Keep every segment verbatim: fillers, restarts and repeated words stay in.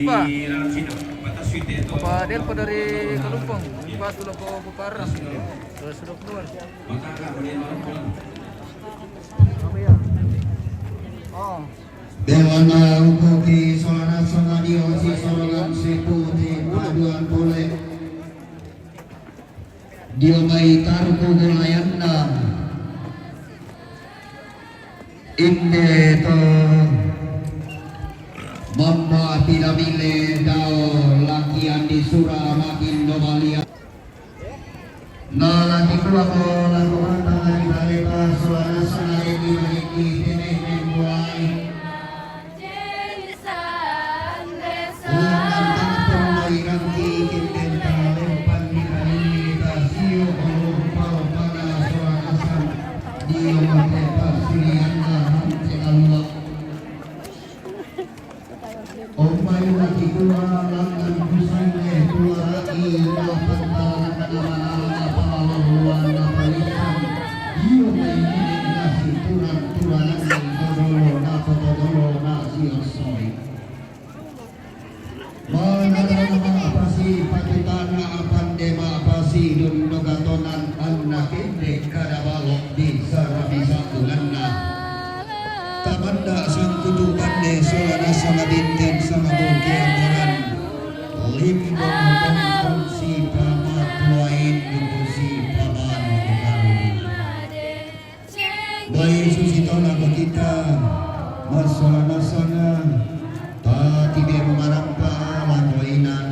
Pak. Bapak Delpo dari Kalumpang, pas sudah ke Bupara, terus sudah keluar. Oh. Dewana ukoki solana sanadio si sorongan siputi paduan pole. Dio mai taruku golayanna. Inde to mamma pinamile dao laki andi sura makin domalia. Na laki kuako lako mata di balepa solana sanare di maliki tene membuai. Ulang tanpa irangki kinden ta lempan di kalili ta sio olo palo pada solana san. Dio mate pasilianna hante kalua. Omai laki tua langan kusange tua rai na penta kana manala na pamaloluan na palisan. Io mai nasi turan-turanan dodolo na potodolo na siosoi. Manarana ma'apasi patutana apande ma'apasi dundogatonan anna kende kada balok di sarabisa tunganna. Tamanda sangkutu bande solana sama binten sama boke amoran. Limbong tongkong si pamatuain duku si pamanu kalu. Bai susi tona ko kita masola nasanga tati bemo marampa langoina.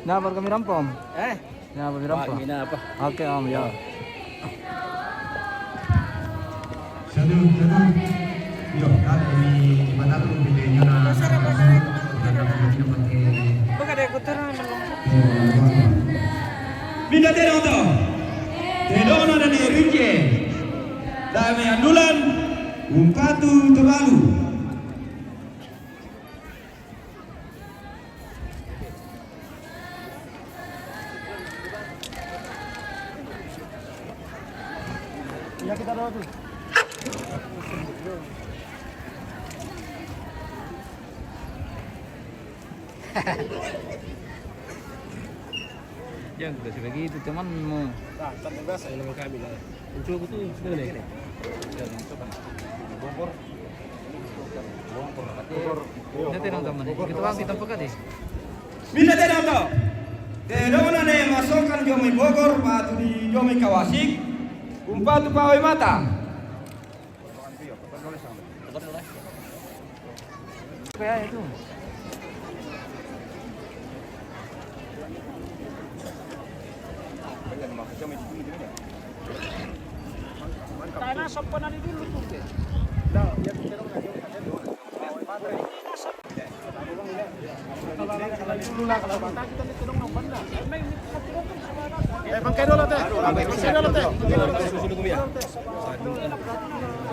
Nah, baru kami rampung. Eh? Ya, Pak Wiranto. Pak, gini apa? Oke, Om, ya. Satu, satu. Yo, kami manatu di Lenyona. Bukan ada kotoran. Minta tedong to. Tedong na dari Rinje. Dame andulan. Umpatu terlalu. Ya, kita doa tuh. Yang udah begitu temanmu. Nah, tak biasa. Kalau kami lah. Mencoba tuh, sudah nih. Bongkor. Nanti nonton mana? Kita bang, kita pekat deh. Minta tidak tahu. Tedona ne masokan jomai Bogor, patu di jomai Kawasik, umpatu pawai mata. Kayak itu. Tanah sopan dulu tuh. Eh, bangkai dulu, teh. Bangkai dulu, teh.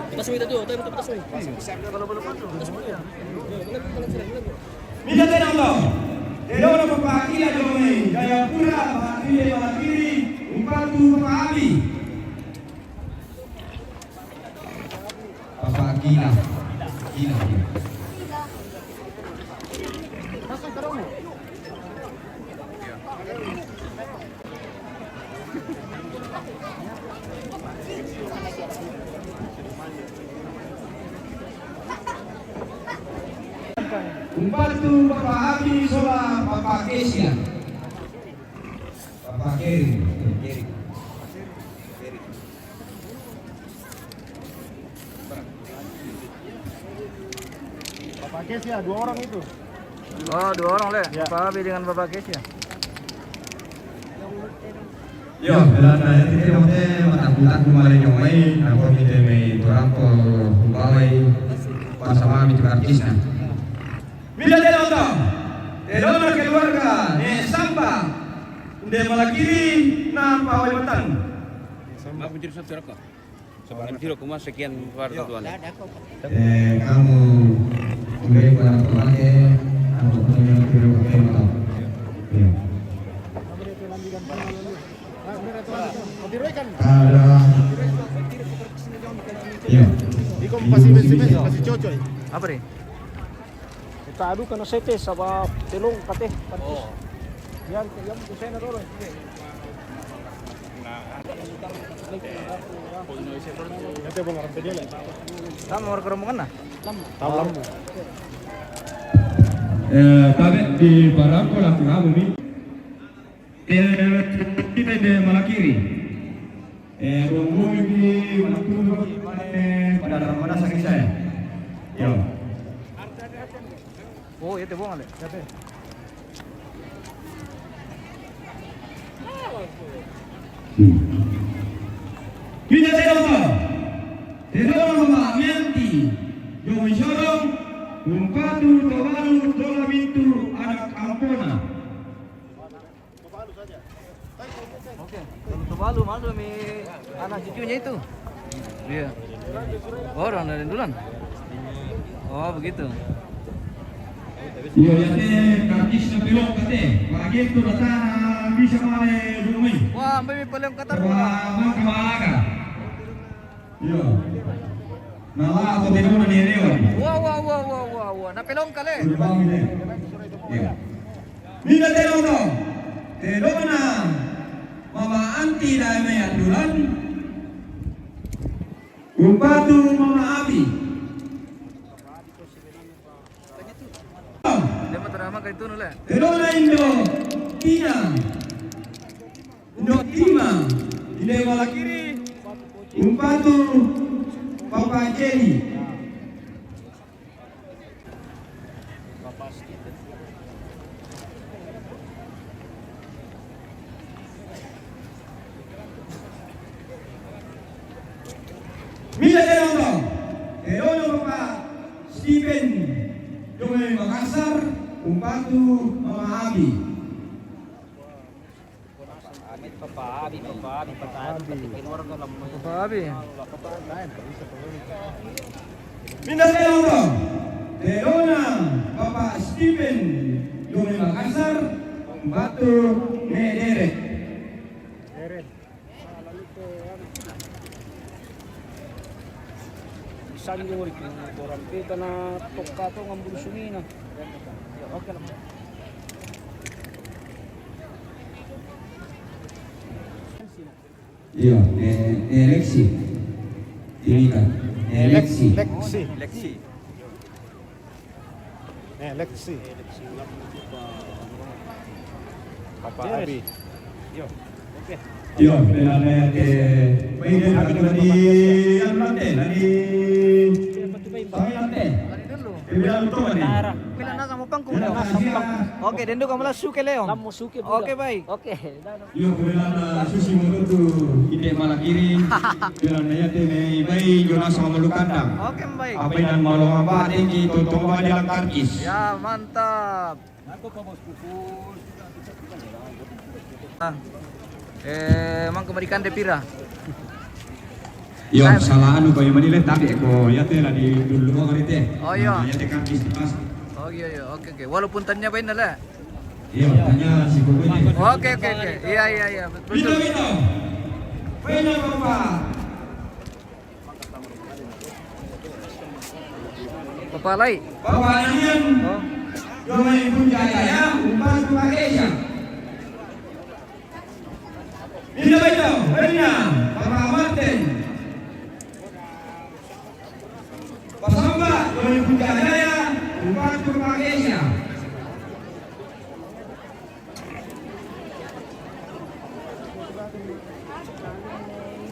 Kita semua itu tuh, kita semua. Kalau belum masuk, iya. Minta tedong to. Tedong na papakila jomai Jayapura, pakila pakiri, umpatu papa abi. Papa gila. Gila. Umpatu Papa Abi sola Papa Kesia. Papa Keri. Keri. Bapak Kes ya, dua orang itu. Oh, dua orang, le. Ya. Pak Abi dengan Bapak Kes ya. Yo, belanda ya, tete mote matakutak male nyomai, aku mite mei turampo, umbawai, pasama mite artisnya. Bila dia nonton, dia nonton keluarga, ne samba, unde malakiri, nampa wai matang. Maaf, mencuri satu rokok. Sebenarnya tiro kuma sekian para tuan. Eh, kamu sudah pernah pakai Untuk pertandingan kedua, eh, maaf. Iya. Ada. Iya. Iko pasi bensin, pasi cocok. Apa, Ri? Kita adu kana sete sama telong kate. Oh. Yang, yang tu saya nak dorong. Sama orang ke rombongan lah. Tahu lama. Eh, tabe di barangko la kami. Eh, kita de malakiri. Eh, rombongan di malakiri, eh, pada mana sakit saya. Yo. Oh, iya, tebong ale. Hmm. Kita tengok. Tengok nama Mianti. Jom Shorong. Umpatu Tobalu, Tola Mintu, anak Ampona. Oke, kalau Tobalu masuk mi anak cucunya itu. Iya. Orang dari Dulan. Oh, begitu. Iya, ya te, kartis na pilok kate. Pagi itu datang bisa male rumai. Wah, ambil mi paling kata. Wah, maka malaga. Iya. Nah, lah, atau tidak mau nanya dia. Wah, wah, wah, wah, wah, wah. Na pelong kale. Udah bang ini. Iya. Mina telong to. Telong na mama anti da me aturan. Umpatu mama abi. Dia mah terama kayak itu nule. Telong na indo tina. Indo tima. Inde malakiri. Umpatu papa jeli. Mila de londo, de londo papa Stephen, donge Makassar, umpatu mama abi. Amit, Papa Abi, Papa Abi, Papa Abi, Papa Abi. Papa Abi. Minda telong to. Telona Papa Stephen, donge Makassar, batu ne deret. Sanjo itu orang peta na tokka to ngambulu sumina. Ya, oke lah. Iya, eh, eh, Lexi. Ini kan. Eh, Lexi. Lexi. Lexi. Eh, Lexi. Papa Abi. Yo. Oke. Yo, pela na ya te. Baik, dia tak cuma di anu nanti, nanti. Saya nanti. Dia bilang betul ni. Pila na sama pangkung. Oke, dendo kamu lah suke Leo. Kamu suke. Oke, baik. Oke. Iyo, kebelan, eh, susi menurut tu ite malakiri. Kebelan na ya te me bai jona sama malu kandang. Oke, baik. Apa yang malu apa tinggi tonton ba jalan karkis. Ya, mantap. Ah, eh, mang kemarikan de pira? Iyo, salah anu bayu manile tapi ko ya te lah di dulu hari te. Oh, iya. Nah, ya te karkis pas. Oh, iya, iya. Oke, oke. Walaupun tanya bain lah. Iya, tanya si Bobo ini. Oke, oke, oke. Iya, iya, iya. Betul. Bito, bito. Pena, Bapak. Bapak Lai. Bapak Nanian. Oh. Domain Punjaya, Umpan Pakesha. Bito, bito. Pena, Bapak Martin. Pasamba, dua ribu jaya, empat puluh Malaysia.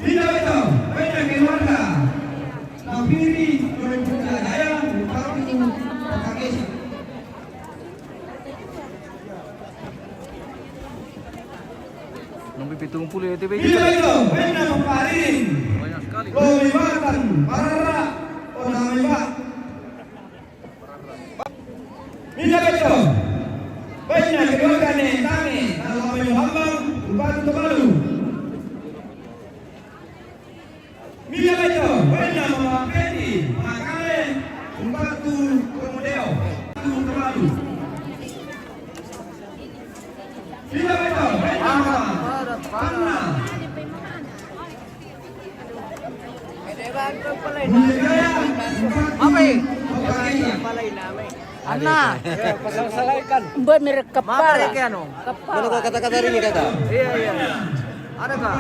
Tidak itu, banyak keluarga. Nafiri, dua ribu jaya, empat puluh Malaysia. Nomor pitung puluh ya, T B. Bila itu, benda paparin. Banyak sekali. Lolibatan, parara, onamai ba. Bila itu, benda keluarga ne, tane, dalam hamba, ubat terbaru. Mila beto, wena mama peti, makale, umbatu, komodeo, tu terlalu. Ana. Bulya Jaya, empat tu. Apa, eh? Bulya Jaya. Ana. Buat merek kepala. Mana kau kata-kata ini kata? Iya, iya. Ada kah?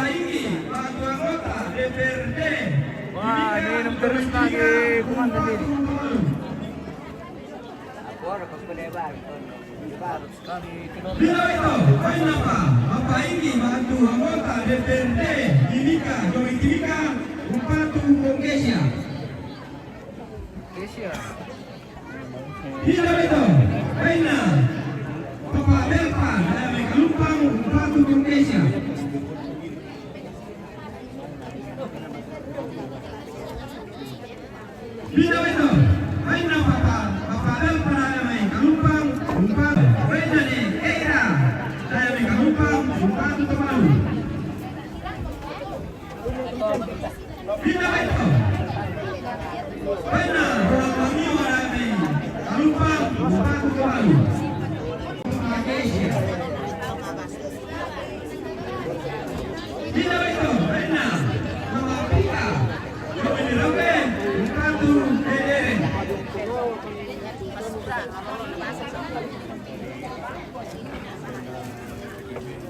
Wah, ini minum terus lagi, kuman tadi. Aku ada pas penebar. Bila itu, baina pa, Papa Inggi ba atu anggota D P R D Timika, Jomi Timika, umpatu Kong Kesia. Kesia. Bila itu, baina Papa Belpa, Dayame Kalumpang, umpatu Kong Kesia. Bila beto, baina Papa, Papa Belpa Dayame Kalumpang, umpatu, baina ne Keira, Dayame Kalumpang, umpatu Tomalu. Bila beto, baina Ronald Mamiwa Dayame Kalumpang, umpatu Tomalu. Bila beto, baina Mama Pika.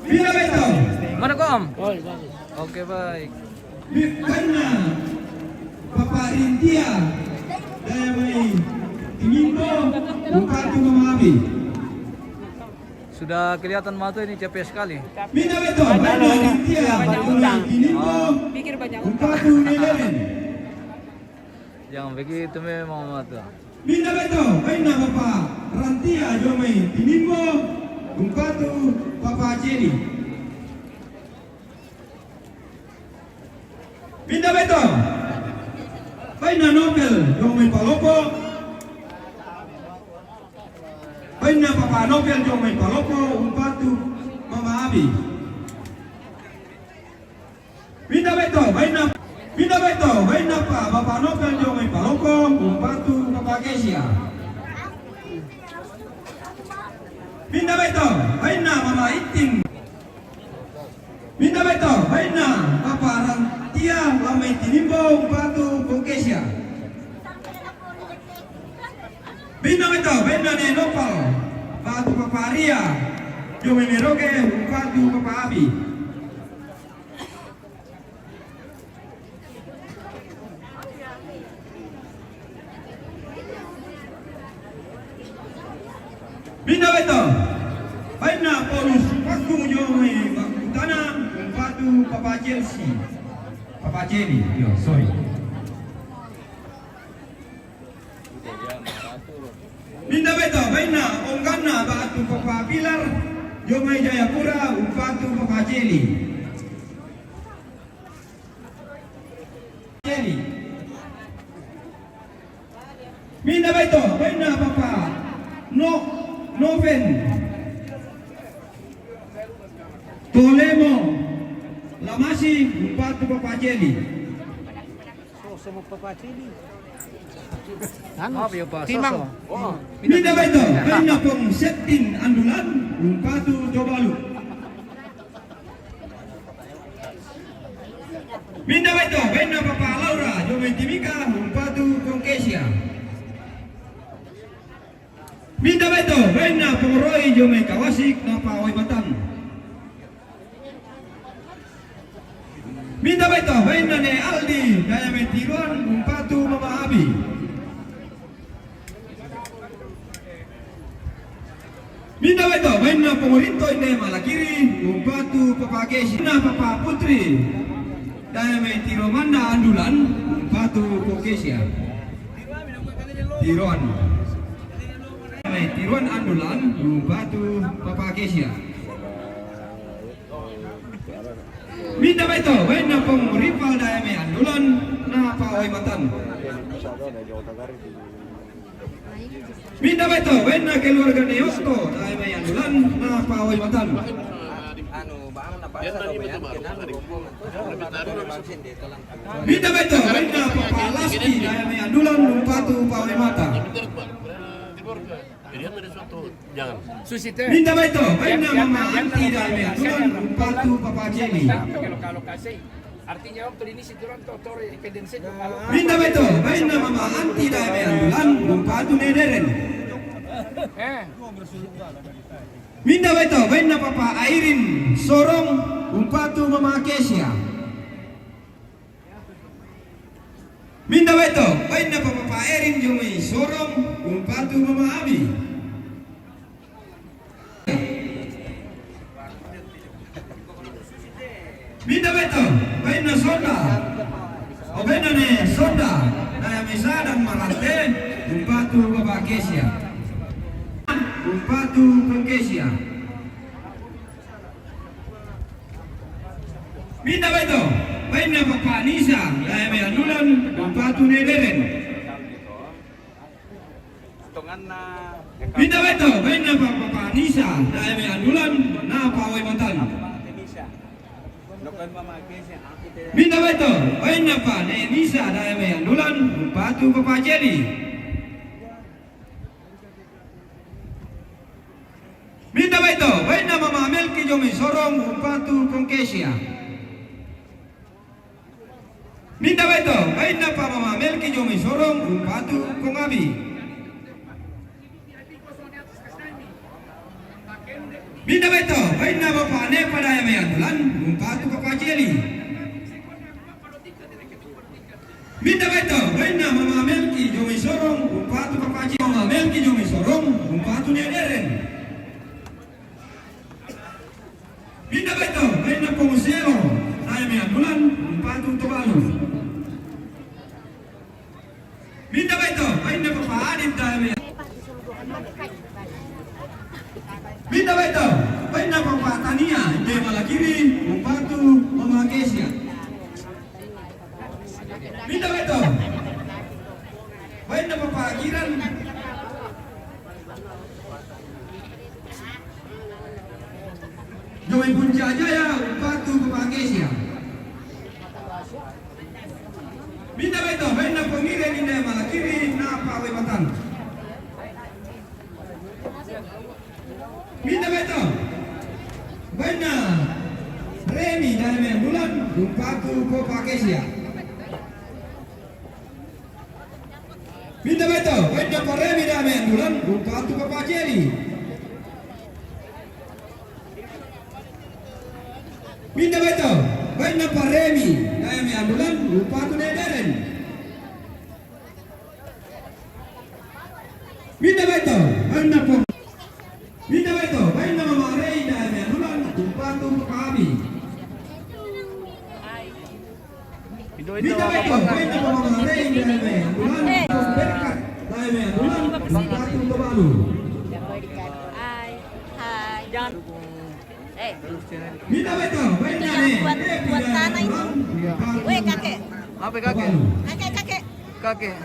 Bila beto. Mana ko, Om? Oke, baik. Bi-, baina Papa Rintia, Dayame Timimbo, umpatu Mama Abi. Sudah kelihatan mata ini capek sekali. Minda beto, baina Rintia, Dayame Timimbo, umpatu Neleren. Jangan begitu memang mata. Minda beto, baina Papa Rantia Jomi Timimbo, umpatu Papa Celi. Minda beto, baina Nobel Jomi Palopo. Baina Papa Nobel Jomi Palopo, umpatu Mama Abi. Minda beto, baina, minda beto, baina pa, Papa Nobel Jomi Palopo, umpatu Papa Kesia. Minda beto, baina Mama Itin. Minda beto, baina Papa Rantia Dayame Timimbo, umpatu Kong Kesia. Minda beto, baina ne Nopal, ba atu Papa Ria Jomi Merauke, umpatu Papa Abi. Minda beto, baina Paulus Paku Jomi Bakutana, umpatu Papa Chelsea. Papa Cheli, yo, sorry. Minda beto, baina Onggana ba atu Papa Pilar Jomi Jayapura, umpatu Papa Cheli. Cheli. Minda beto, baina Papa No, Noven Tolemo Lamasi, umpatu Papa Cheli. Soso mo Papa Cheli. Anu, Timang. Minda beto, baina Pong Septin Andulan, umpatu Tobalu. Minda beto, baina Papa Laura Jomi Timika, umpatu Kong Kesia. Minda beto, baina Pong Roy Jomi Kawasik, napa Owai Matan. Minda beto, baina ne Aldi Dayame Tiruan, umpatu Mama Abi. Minda beto, baina Pong Rito ine Malakiri, umpatu Papa Kesia. Na Papa Putri Dayame Tiruan Manda Andulan, umpatu Kong Kesia. Tiruan. Dayame Tiruan Andulan, umpatu Papa Kesia. Minda beto, baina Pong Rival Dayame Andulan, napa Owai Matan. Minda beto, baina keluarga ne Osto Dayame Andulan, napa Owai Matan. Minda beto, baina Papa Lasti Dayame Andulan, umpatu Papa Owai Matan. Jangan. Minda baito, baina mama Anti dae me Andulan, umpatu papa Jeli. Artinya waktu ini si Duran to tore pendense. Minda baito, baina mama Anti dae me Andulan, umpatu ne Deren. Minda baito, baina papa Airin Sorong, umpatu mama Kesia. Minda baito, baina papa Airin jo mai Sorong, umpatu mama Abi. Minda baito, baina Sonda. O baina ne Sonda, na ya mesa dan marante, umpatu papa Kesia. Umpatu papa Kesia. Minda baito, baina papa Nisa, dae me Andulan, umpatu ne Deren. Minda baito, baina papa Nisa, dae me Andulan, na pa Wai Matan. Minda baito, baina pa ne Nisa, dae me Andulan, umpatu papa Jeli. Minda baito, baina mama Melki jo mai Sorong, umpatu pong Kesia. Minda baito, baina pa mama Melki jo mai Sorong, umpatu pong Abi. Minda baito, baina papa ne pa dae me Andulan, umpatu papa Jeli. Minda baito, baina mama Melki jo mai Sorong, umpatu papa Jeli. Mama Melki jo mai Sorong, umpatu ne Deren. Minda baito, baina pong Selo, dae me Andulan, umpatu Tobalu. Minda baito, baina papa Adit dae me. Minda baito, baina papa Tania, dae Malakiri, umpatu mama Kesia. Minda baito, baina papa Giran. Jo mai Puncak Jaya, umpatu papa Kesia. Minda baito, baina pong Giran, dae Malakiri, na pa Wai Matan. Minda baito, baina Remi dae me Andulan, umpatu papa Kesia. Minda baito, baina pa Remi dae me Andulan, umpatu papa Jeli. Minda baito, baina pa Remi dae me Andulan, umpatu ne Deren. Minda baito, baina pong. Minda baito, baina mama Rei dae me Andulan, umpatu papa Abi. Minda baito, baina pa mama Rei dae me Andulan, pong Berkat dae me Andulan, umpatu Tobalu. Hai. Hai. Minda baito, baina ne, buat, buat tanah itu. Weh, kakek. Apa kakek? Kakek, kakek. Kakek.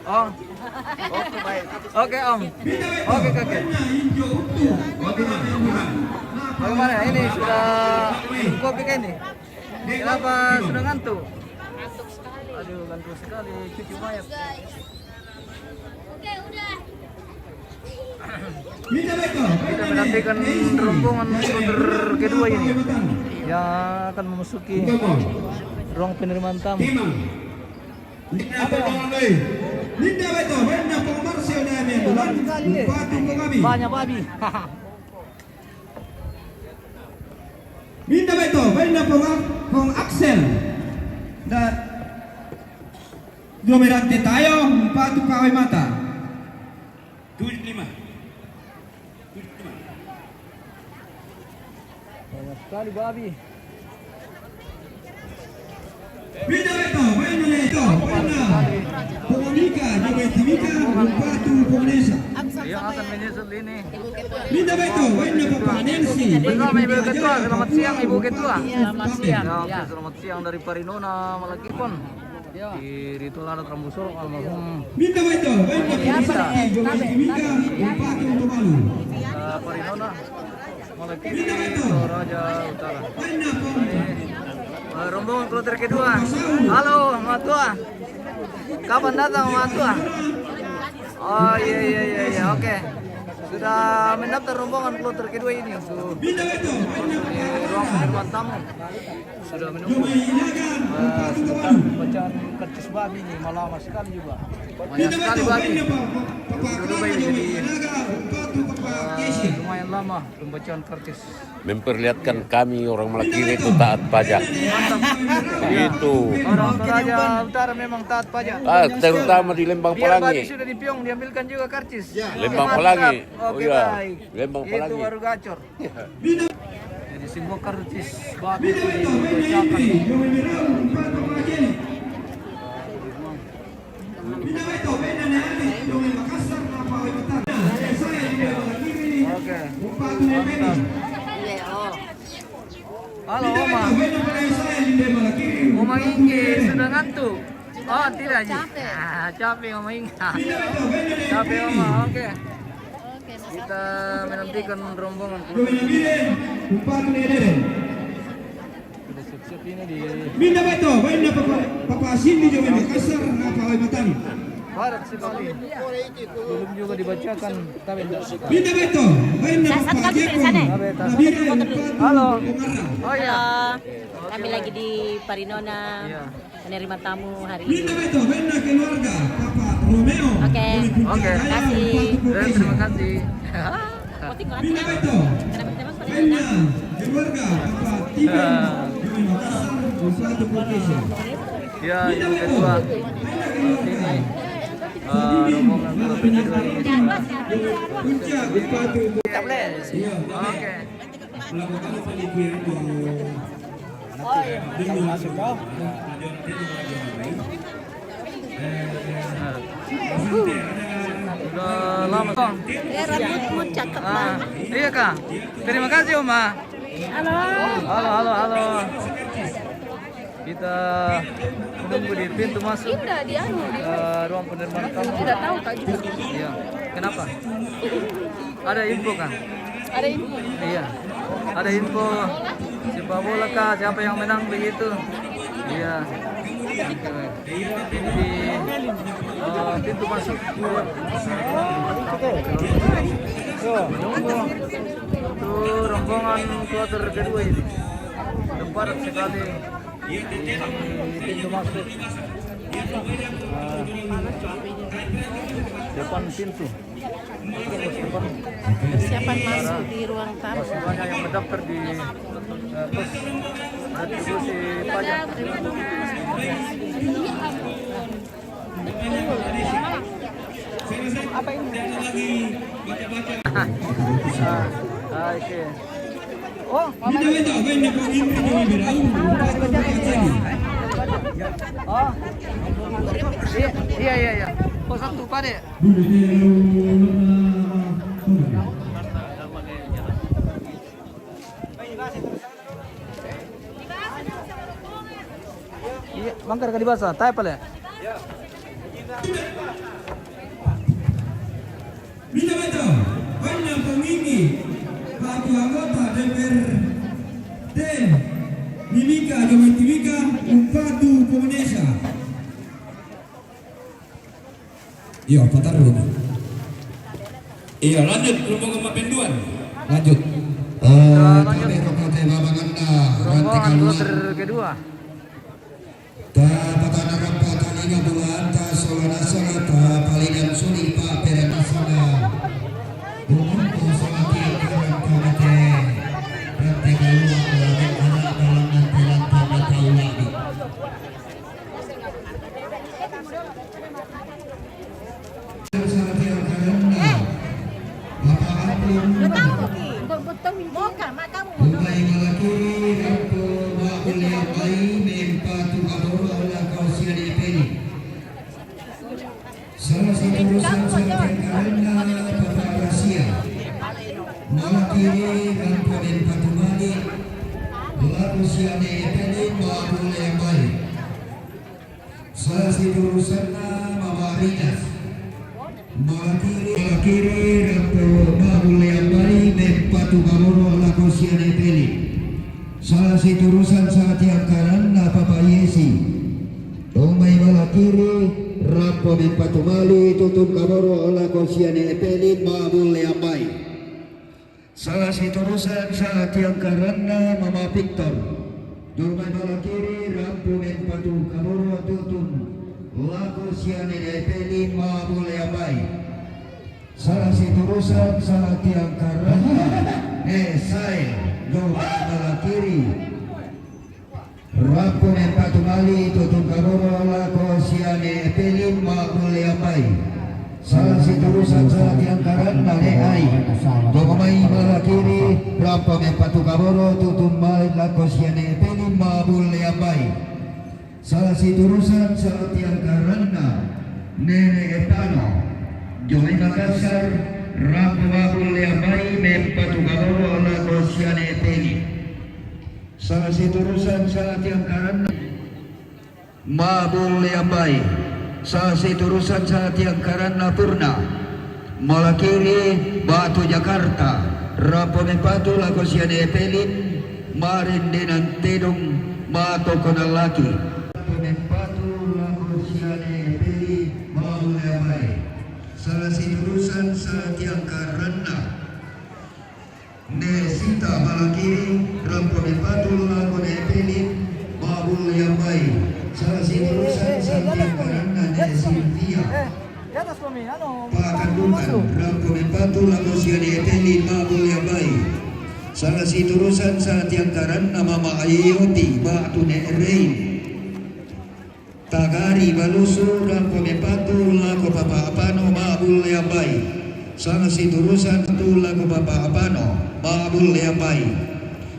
Oh. Oke, Om. Oke, kakek. Oke, Om. Bagaimana? Ini sudah kopi kah ini? Kenapa sudah ngantuk? Ngantuk sekali. Aduh, ngantuk sekali. Cucu mayat. Oke, udah. Kita menantikan rombongan kloter kedua ini yang akan memasuki ruang penerimaan tamu. Apa? Minda baito, baina pong Marcel dae me Andulan, umpatu pong Abi. Banyak babi. Minda baito, baina pong, pong Axel. Da, jo mai Rante Tayo, umpatu pa Wai Mata. Tujuh lima. Tujuh lima. Banyak sekali babi. Minda baito, baina ne, baina pong Mika, jo mai Timika, umpatu pong Nesa. Yang akan menyusul ini. Minda baito, baina papa Nancy. Ibu Ketua, Ibu Ketua, selamat siang, Ibu Ketua. Selamat siang. Ya, oke, selamat siang dari Parinona, Malakipon. Di ritual adat Rambu Sorong almarhum. Minda baito, baina pong Sakti, jo mai Timika, umpatu Tobalu. Eh, Parinona. Malakiri, Toraja Utara. Eh, rombongan kloter kedua. Halo, Matua. Kapan datang, Matua? Oh, iya, iya, iya, iya, oke. Sudah mendaftar rombongan kloter kedua ini untuk di ruang penerima tamu. Sudah menunggu. Eh, sebentar pembacaan karcis babi ini, malah lama sekali juga. Banyak sekali babi. Dulu babi jadi, eh, lumayan lama pembacaan karcis. Memperlihatkan kami orang Malakiri itu taat pajak. Begitu. Orang Toraja Utara memang taat pajak. Ah, terutama di Lembang Pelangi. Biar babi sudah dipiong, diambilkan juga karcis. Lembang Pelangi. Oke, baik. Lembang Pelangi. Itu baru gacor. Jadi semua karcis babi itu dibacakan. Oke. Mantap. Halo, Oma. Oma Inge sudah ngantuk. Oh, tidak, Ji. Capek. Ah, capek, Oma Inge. Capek, Oma. Oke. Kita menantikan rombongan. Sudah siap-siap ini di. Minda beto, baina papa, papa Cindy jo Makassar, apa Matan. Barat sekali. Belum juga dibacakan, tapi tidak suka. Minda beto, baina papa Jeko. Halo. Oh, iya. Halo. Kami lagi di Parinona. Iya. Menerima tamu hari ini. Minda beto, baina keluarga, Papa Romeo. Oke. Oke. Terima kasih. Eh, terima kasih. Minda beto, baina keluarga, Papa Steven. Terima kasih. Ya, yang kedua. Ini, eh, rombongan kedua ini. Oke. Sudah lama, Bang. Eh, rambutmu cakep banget. Iya, Kak. Terima kasih, Oma. Halo. Halo, halo, halo. Kita menunggu di pintu masuk. Indah di anu, di eh, ruang penerimaan tamu. Tidak tahu, Kak, gitu. Iya. Kenapa? Ada info, Kak? Ada info. Iya. Ada info sepak bola kah? Siapa yang menang begitu? Iya. Oke. Jadi, eh, pintu masuk. Nunggu. Itu rombongan kloter kedua ini. Padat sekali di pintu masuk. Eh, depan pintu. Persiapan masuk di ruang tamu. Masih banyak yang mendaftar di, eh, pos retribusi pajak. Apa ini? Ah, oke. Oh, oh. Iya, iya, iya, iya. Oh, satu, Pak, deh. Iya, mangkar ka di basa, tai pale. Minda beto, baina panginggi, patu anggota D P R D, Mimika, Jomai Timika, Umpatu, Pomenesia. Iya, patarru. Iya, lanjut, rombongan mapenduan. Lanjut. Eh, lanjut. Tabe rokate babanganda, rombongan kloter kedua. Ta patana rampa talinga bulaanta sola nasala ta palidan suli pa peranasana. Umurku sola tiang karang kamate. Rante kalua, uladan anak, kalangan, pelanta, mata ulabi. Salah satu urusan saya karenna Papa Rasia. Malakiri rampo den patumani. Lalu siane tadi mau mulai yang baik. Salah situ urusanna Mama Rinas. Malakiri, malakiri, rampo mahulle ambai, mempatu mamono lako siane peli. Salah situ urusan saat yang kanan, Papa Yesi. Tomai malakiri, rampo Pemain patu mali tutun kaboro lako siane Epelin, mabulle ambai. Sala siturusan sala tiang karanna Mama Victor. Jomai bala kiri rampo main patu kaboro tutun lako siane Epelin, mabulle ambai. Sala siturusan sala tiang karanna Ne Sail. Jomai bala kiri. Rampo main patu mali tutun kaboro lako siane Epelin, mabulle ambai. Sala siturusan sala tiang karanna Ne Ai. Jomai bala kiri, rampo main patu kaboro tutun mali lako siane Epelin, mabulle ambai. Sala siturusan sala tiang karanna Nene Etano. Jomai Makassar, rampo mabulle ambai main patu kaboro lako siane Epelin. Sala siturusan sala tiang karanna, mabulle ambai. Sala siturusan sala tiang karanna Purna. Bala kiri, Batu Jakarta. Rampo main patu lako siane Epelin, marendenan tedong, matoko nallaki. Rampo main patu lako siane Epelin, mabulle ambai. Sala siturusan sala tiang karanna Ne Sinta, bala kiri, rampo main patu lako Ne Epelin, mabulle ambai. Sala siturusan sala tiang karanna Ne Silvia. Pakandukan, rampo main patu lako siane Epelin, mabulle ambai. Sala siturusan sala tiang karanna Mama Ayoti, Batu Ne Rein. Tagari Balusu, rampo main patu lako Papa Apano, mabulle ambai. Sala siturusan tu lako Papa Apano, mabulle ambai.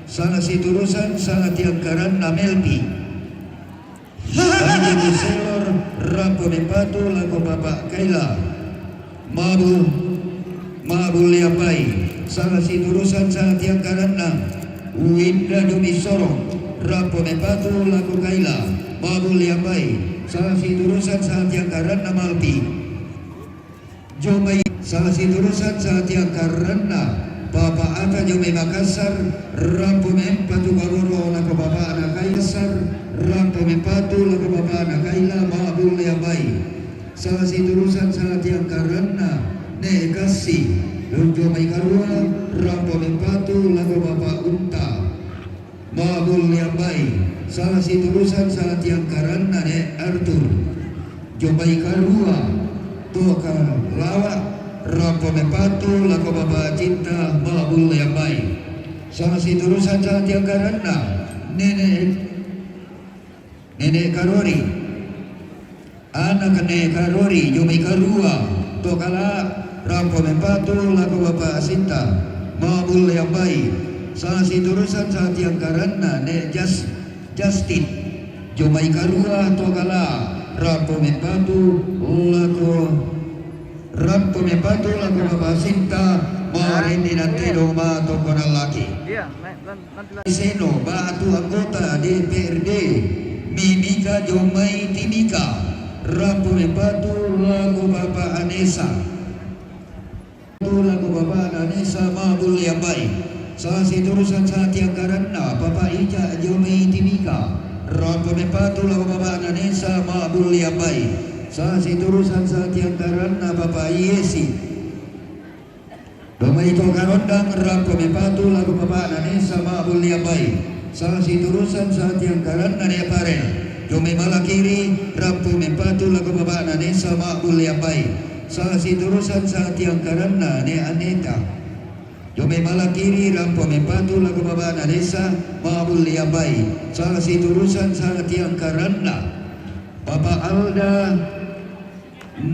Sala siturusan sala tiang karanna Melpi. Batu Selor, rampo main patu lako Papa Kaila. Mabu, mabulle ambai. Sala siturusan sala tiang karanna Winda Dumisoro. Rampo main patu lako Kaila, mabulle ambai. Sala siturusan sala tiang karanna Malpi. Jomai sala siturusan sala tiang karanna Papa Ata, Jomai Makassar. Rampo main patu kaboro lako Papa Na Kaila. Rampo main patu lako Papa Na Kaila, mabulle ambai. Sala siturusan sala tiang karanna Ne Kassi. Jomai karua, rampo main patu lako Papa Unta, mabulle ambai. Sala siturusan sala tiang karanna Ne Artur. Jomai karua, to kalawa, rampo main patu lako Papa Cinta, mabulle ambai. Sala siturusan sala tiang karanna Nene, Nene Karori. Ana Ne Karori, Jomai karua, to kalawa, rampo main patu lako Papa Sinta, mabulle ambai. Sala siturusan sala tiang karanna Ne Jas, Justin. Jomai karua, to kalawa, rampo main patu lako, rampo main patu lako Papa Sinta, marendenan tedong, matoko nallaki. Seno, Batu anggota D P R D Mimika, Jomai Timika. Rampo main patu lako Papa Anesa. Lako Papa Anesa, mabulle ambai. Sala siturusan sala tiang karanna Papa Ica, Jomai Timika. Rampo main patu lako Papa Anesa, mabulle ambai. Sala siturusan sala tiang karanna Papa Iesi. Jomai to karondang, rampo main patu lako Papa Anesa, mabulle ambai. Sala siturusan sala tiang karanna Ne Parel. Jomai bala kiri, rampo main patu lako Papa Anesa, mabulle ambai. Sala siturusan sala tiang karanna Ne Aneta. Jomai bala kiri, rampo main patu lako Papa Anesa, mabulle ambai. Sala siturusan sala tiang karanna Papa Alda.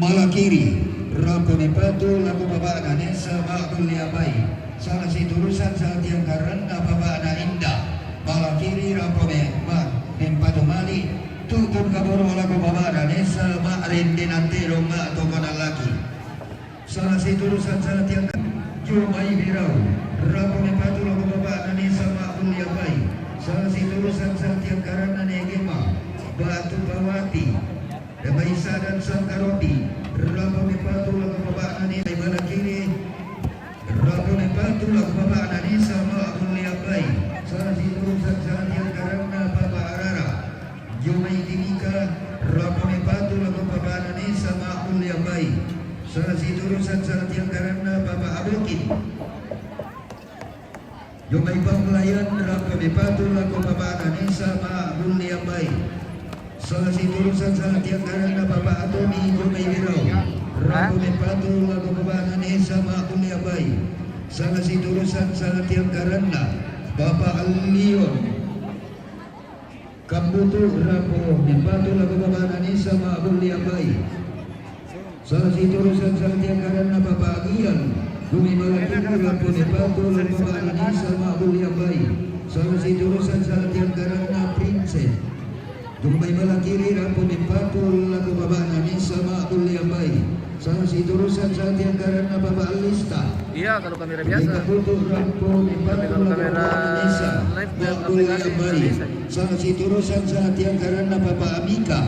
Bala kiri, rampo main patu lako Papa Anesa, mabulle ambai. Sala siturusan sala tiang karanna Papa Ana Inda. Bala kiri, rampo main, main patu mali tutun kaboro lako Papa Anesa, marendenan tedong, matoko nallaki. Sala siturusan sala tiang karanna Jomai Berau. Rampo main patu lako Papa Anesa, mabulle ambai. Sala siturusan sala tiang karanna Ne Gema, Batu Pawati. Jomai Sadan Sangkarobi, rampo main patu lako Papa Anesa, bala kiri, rampo main patu lako Papa Anesa, mabulle ambai. Sala siturusan sala tiang karanna Papa Arara. Jomai Timika, rampo main patu lako Papa Anesa, Sala siturusan sala tiangkaranna Papa Aboki. Jomai panglayan rampo mepatu lako Papa Ananesa Ma'bulli Ambai. Sala siturusan sala tiangkaranna Papa Atomi jomai Berau. Rampo mepatu lako Papa Ananesa Ma'bulli Ambai. Sala siturusan sala tiangkaranna Papa Allion. Kambutu rampo mepatu lako Papa Ananesa Ma'bulli Ambai. Sala siturusan sala tiangkaranna Papa Agian. Jomai Malakiri rampo mepatu lako Papa Ananesa Ma'bulli Ambai. Sala siturusan sala tiangkaranna Princess. Jomai Malakiri rampo mepatu lako Papa Ananesa Ma'bulli Ambai. Sala siturusan sala tiangkaranna Papa Alista. Iya, kalau kamera biasa. Kambutu rampo mepatu lako Papa Ananesa Ma'bulli Ambai. Sala siturusan sala tiangkaranna Papa Amika.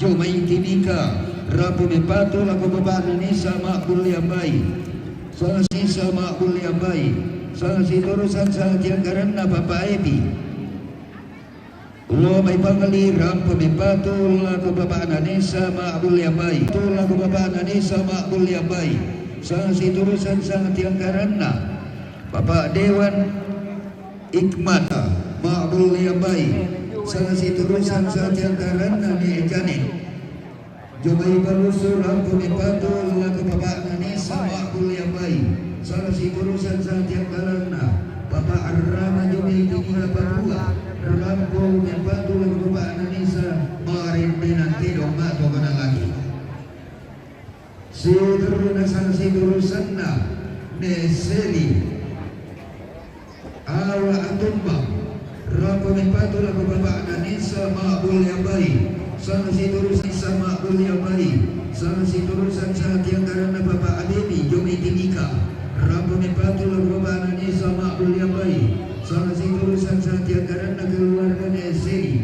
Jomai Timika rampo mepatu lako Papa Ananesa Ma'bulli Ambai. Sala sisa Ma'bulli Ambai. Sala siturusan sala tiangkaranna Papa Epi. Lo mai pangli rampo mepatu lako Papa Ananesa Ma'bulli Ambai. Tu lako Papa Ananesa Ma'bulli Ambai. Sala siturusan sala tiangkaranna Papa Dewan Ikmata Ma'bulli Ambai. Sala siturusan sala tiangkaranna Ne Janet. Jomai Palusu rampo mepatu lako Papa Ananesa Ma'bulli Ambai. Sala siturusan sala tiangkaranna Papa Arrama jomai Timika Papua. Rampo mepatu lako Papa Ananesa Ma'rende nang tedong ma'tongana laki. Siturusan sala siturusanna Ne Seli. Awa Atumbang. Rampo mepatu lako Papa Ananesa Ma'bulli Ambai. Sala siturusan sala Ma'bulli Ambai. Sala siturusan sala tiangkaranna Papa Abebi jomai Timika. Rampo mepatu lako Papa Ananesa Ma'bulli Ambai. Sala siturusan sala tiangkaranna keluarga Ne Seli.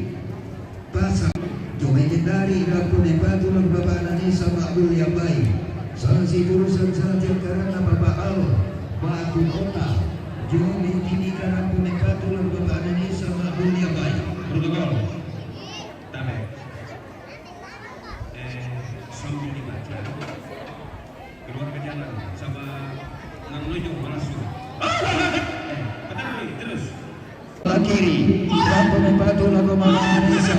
Pasang. Jomai Kendari rampo mepatu lako Papa Ananesa Ma'bulli Ambai. Sala siturusan sala tiangkaranna Papa Al Batu Kota. Jomai Timika rampo mepatu lako Papa Ananesa Ma'bulli Ambai. Protokol. Tabe. Eh, sambil dibaca. Keluar ke jalan sama Mang Nuju langsung. Eh, betul, terus. Kiri, rampo mepatu lako Mama Anesa,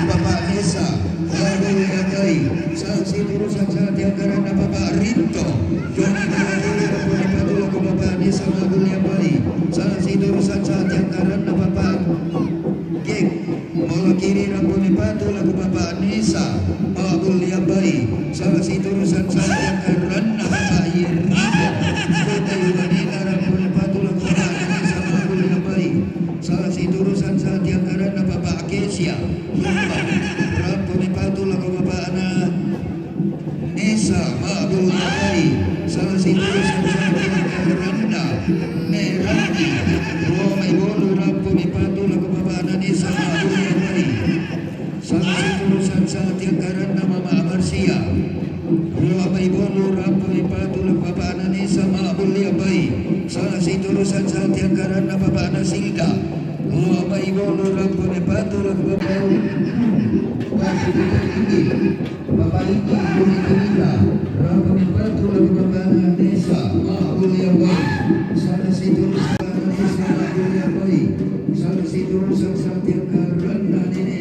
Papa Anesa, Ma'bulli Ambai. Sala siturusan sala tiangkaranna Papa Rinto. Joni Mama Kiri, rampo mepatu lako Papa Anesa, Ma'bulli Ambai. Sala siturusan sala tiangkaranna Papa Gek. Molo kiri rampo mepatu lako Papa Anesa, Ma'bulli Ambai. Sala siturusan sala tiangkaranna Papa Yeriko. Kota Iwanena rampo mepatu lako Papa Anesa, Ma'bulli Ambai. Sala siturusan sala tiangkaranna Papa Akesia. Rampo mepatu lako Papa Ana Nesa Ma'bulli Ambai. Sala siturusan sala tiangkaranna Ne Rani. Roma Ibonu rampo mepatu lako Papa Ananesa Ma'bulli Ambai. Sala siturusan sala tiangkaranna Mama Amarsia. Roma Ibonu rampo mepatu lako Papa Ananesa Ma'bulli Ambai. Sala siturusan sala tiangkaranna Papa Anasilda. Roma Ibonu rampo mepatu lako Papa Papa Iki, Papa Iki, Bumi Tumita, rampo mepatu lako Papa Ananesa Ma'bulli Ambai. Sala siturusan Ananesa Ma'bulli Ambai. Sala siturusan sala tiangkaranna Nene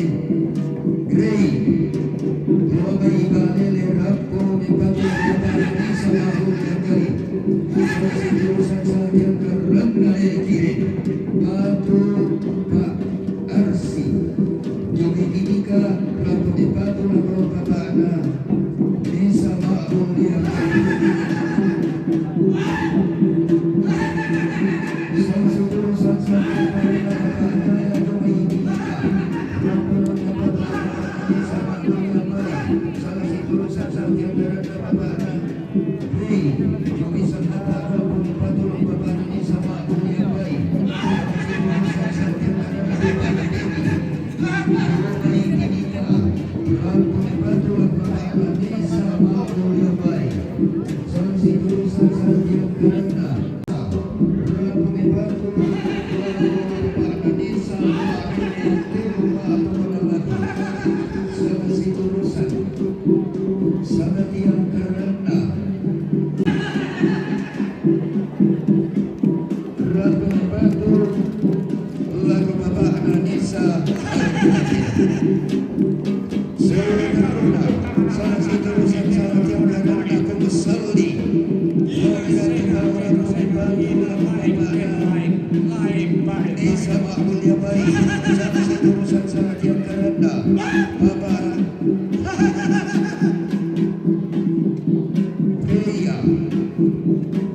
Grey. Roma Ibalele rampo mepatu lako Papa Ananesa Ma'bulli Ambai. Sala siturusan sala tiangkaranna Nene Kire. Batu Pak Arsi. Jomai Timika rampo mepatu lako Papa Ananesa Ma'bulli Ambai. Sala siturusan sala tiangkaranna Papa Ananesa Ma'bulli Ambai. Rampo mepatu lako Papa Ananesa Ma'bulli Ambai. Sala siturusan sala tiangkaranna Papa Ananesa Hei, jomai Sanata rampo mepatu lako Papa Ananesa Ma'bulli Ambai. Rampo mepatu lako Papa Ananesa Ma'bulli Ambai. Sala siturusan sala tiangkaranna. Rampo mepatu lako Papa Ananesa Ma'bulli Ambai. Sala siturusan sala tiangkaranna. Patu lagu Bapak Ananisa. Sekarang salah satu urusan salah tiang karena aku mesaldi. Yang tidak tahu aku memanggil lagu Bapak Ananisa Ma'ul Yabai. Salah satu urusan salah tiang karena Bapak Iya.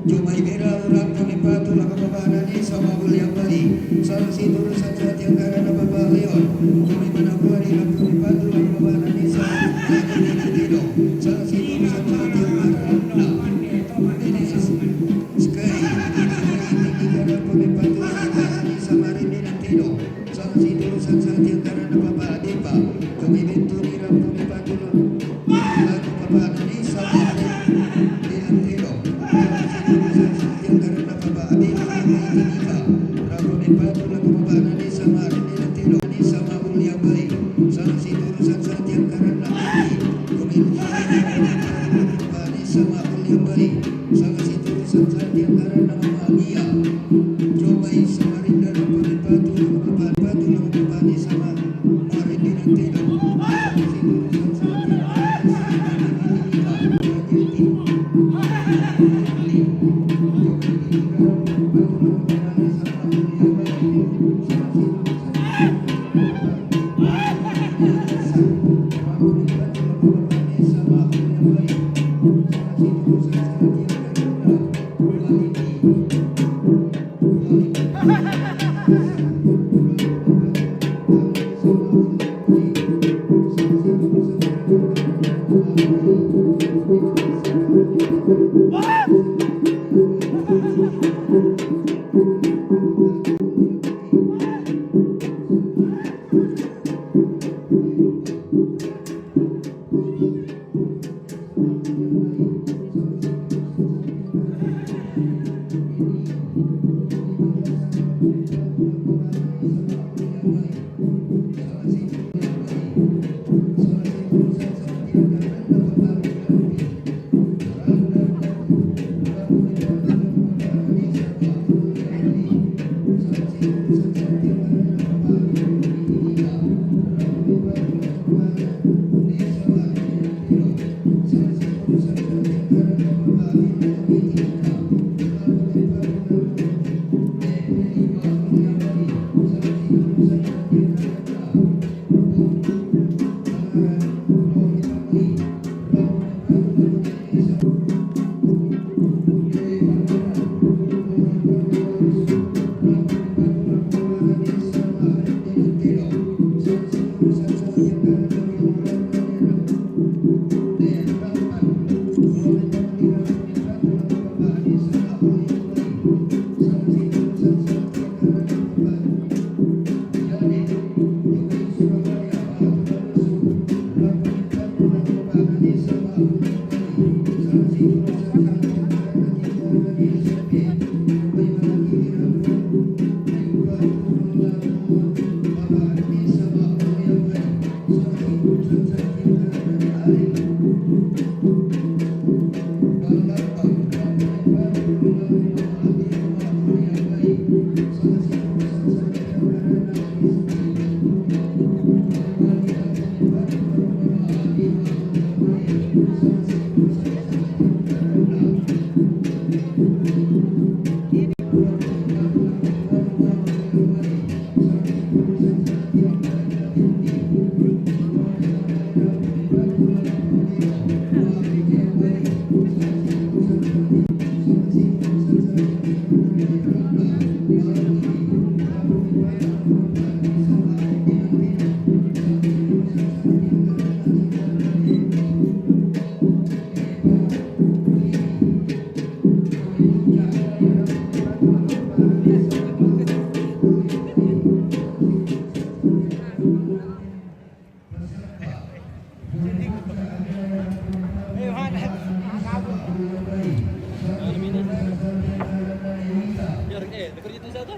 Cuma ibera urang puni patu lagu Bapak Ananisa Ma'ul Yabai. Salah satu urusan salah tiang karena Bapak Leon. Cuma ibera urang puni patu lagu Bapak Ananisa Ma'ul Yabai. Salah satu urusan salah tiang karena Sekali. Sekali. Ibera puni patu lagu Bapak Ananisa Ma'ul Yabai. Salah satu urusan salah tiang karena Bapak Adepa. Kami bentuk ni rampuni patu lagu Bapak Ananisa Ma'ul Yabai. Salah satu urusan salah tiang karena Bapak Adepa. Rampuni patu lagu Bapak Ananisa Ma'ul Yabai. Ananisa Ma'ul Yabai. Salah satu urusan salah tiang karena Bapak Ananisa Ma'ul Yabai. Salah satu urusan salah tiang karena Bapak Adia. Cobai Samarinda lagu patu lagu Bapak patu lagu Bapak Ananisa Ma'ul Yabai.